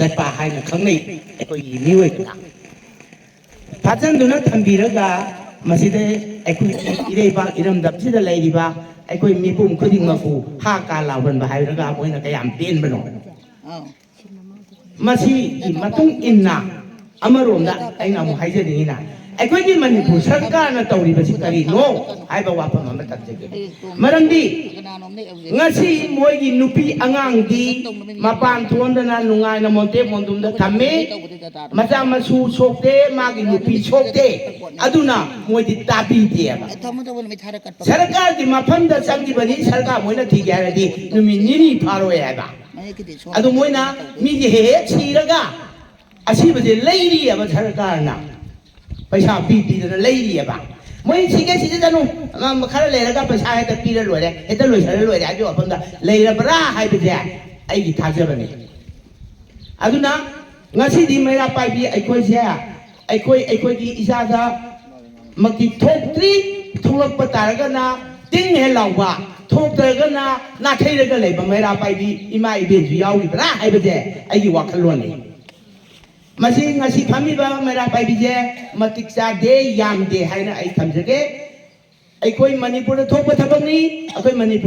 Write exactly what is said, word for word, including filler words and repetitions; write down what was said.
ꯆꯠꯄ ꯍꯥꯏꯅ ꯈꯪꯅꯩ ꯑꯩꯈꯣꯏꯒꯤ ꯃꯤꯑꯣꯏꯕꯅ꯫ ꯐꯥꯖꯟꯗꯨꯅ ꯊꯝꯕꯤꯔꯒ ꯃꯁꯤꯗ ꯑꯩꯈꯣꯏꯒꯤ ꯏꯔꯩꯕꯥꯛ ꯏꯔꯝꯗꯝꯁꯤꯗ ꯂꯩꯔꯤꯕ ꯑꯩꯈꯣꯏ ꯃꯤꯄꯨꯝ ꯈꯨꯗꯤꯡꯃꯛꯄꯨ ꯍꯥ ꯀꯥ ꯂꯥꯎꯍꯟꯕ ꯍꯥꯏꯔꯒ ꯃꯣꯏꯅ ꯀꯌꯥꯝ ꯄꯦꯟꯕꯅꯣ꯫ ꯃꯁꯤꯒꯤ ꯃꯇꯨꯡ ꯏꯟꯅ ꯑꯃꯔꯣꯝꯗ ꯑꯩꯅ ꯑꯃꯨꯛ ꯍꯥꯏꯖꯅꯤꯡꯉꯤꯅ, ꯑꯩꯈꯣꯏꯒꯤ ꯃꯅꯤꯄꯨꯔ ꯁꯔꯀꯥꯔꯅ ꯇꯧꯔꯤꯕꯁꯤ ꯀꯔꯤꯅꯣ ꯍꯥꯏꯕ ꯋꯥꯐꯝ ꯑꯃ ꯊꯝꯖꯒꯦ꯫ ꯃꯔꯝꯗꯤ ꯉꯁꯤ ꯃꯣꯏꯒꯤ ꯅꯨꯄꯤ ꯑꯉꯥꯡꯗꯤ ꯃꯄꯥꯟ ꯊꯣꯛꯍꯟꯗꯅ ꯅꯨꯡꯉꯥꯏꯅ ꯃꯣꯟꯇꯦꯛ ꯃꯣꯟꯗꯨꯝꯗ ꯊꯝꯃꯤ꯫ ꯃꯆꯥ ꯃꯁꯨ ꯁꯣꯛꯇꯦ, ꯃꯥꯒꯤ ꯅꯨꯄꯤ ꯁꯣꯛꯇꯦ꯫ ꯑꯗꯨꯅ ꯃꯣꯏꯗꯤ ꯇꯥꯕꯤꯗꯦꯕ꯫ ꯁꯔꯀꯥꯔꯒꯤ ꯃꯐꯝꯗ ꯆꯪꯈꯤꯕꯅꯤ, ꯁꯔꯀꯥꯔ ꯃꯣꯏꯅ ꯊꯤꯒꯦ ꯍꯥꯏꯔꯗꯤ ꯅꯨꯃꯤꯠ ꯅꯤꯅꯤ ꯐꯥꯔꯣꯏ ꯍꯥꯏꯕ꯫ ꯑꯗꯨ ꯃꯣꯏꯅ ꯃꯤꯁꯦ ꯍꯦꯛ ꯍꯦꯛ ꯁꯤꯔꯒ ꯑꯁꯤꯕꯁꯦ ꯂꯩꯔꯤꯑꯕ ꯁꯔꯀꯥꯔꯅ꯫ ꯄꯩꯁꯥ ꯄꯤ ꯄꯤꯗꯅ ꯂꯩꯔꯤꯑꯕ꯫ ꯃꯣꯏ ꯁꯤꯒꯦ ꯁꯤꯖꯁꯅꯨ, ꯑꯃ ꯈꯔ ꯂꯩꯔꯒ ꯄꯩꯁꯥ ꯍꯦꯛꯇ ꯄꯤꯔ ꯂꯣꯏꯔꯦ, ꯍꯦꯛꯇ ꯂꯣꯏꯁꯜꯂ ꯂꯣꯏꯔꯦ ꯍꯥꯏꯕꯒꯤ ꯋꯥꯐꯝꯗ ꯂꯩꯔꯕ꯭ꯔꯥ ꯍꯥꯏꯕꯁꯦ ꯑꯩꯒꯤ ꯊꯥꯖꯕꯅꯤ꯫ ꯑꯗꯨꯅ ꯉꯁꯤꯗꯤ ꯃꯩꯔꯥ ꯄꯥꯏꯕꯤ ꯑꯩꯈꯣꯏꯁꯦ, ꯑꯩꯈꯣꯏ, ꯑꯩꯈꯣꯏꯒꯤ ꯏꯆꯥꯗ ꯃꯛꯇꯤ ꯊꯣꯛꯇ꯭ꯔꯤ, ꯊꯣꯛꯂꯛꯄ ꯇꯥꯔꯒꯅ ꯇꯤꯡ ꯍꯦꯛ ꯂꯥꯎꯕ, ꯊꯣꯛꯇ꯭ꯔꯒꯅ ꯅꯥꯊꯩꯔꯒ ꯂꯩꯕ ꯃꯩꯔꯥ ꯄꯥꯏꯕꯤ ꯏꯃꯥ ꯏꯕꯦꯟꯁꯨ ꯌꯥꯎꯔꯤꯕ꯭ꯔꯥ ꯍꯥꯏꯕꯁꯦ ꯑꯩꯒꯤ ꯋꯥꯈꯜꯂꯣꯟꯅꯤ꯫ ꯃꯁꯤ ꯉꯁꯤ ꯐꯝꯃꯤꯕ ꯃꯩꯔꯥ ꯄꯥꯏꯕꯤꯁꯦ ꯃꯇꯤꯛ ꯆꯥꯗꯦ, ꯌꯥꯝꯗꯦ ꯍꯥꯏꯅ ꯑꯩ ꯊꯝꯖꯒꯦ꯫ ꯑꯩꯈꯣꯏ ꯃꯅꯤꯄꯨꯔꯗ ꯊꯣꯛꯄ ꯊꯕꯛꯅꯤ꯫ ꯑꯩꯈꯣꯏ ꯃꯅꯤꯄꯨꯔ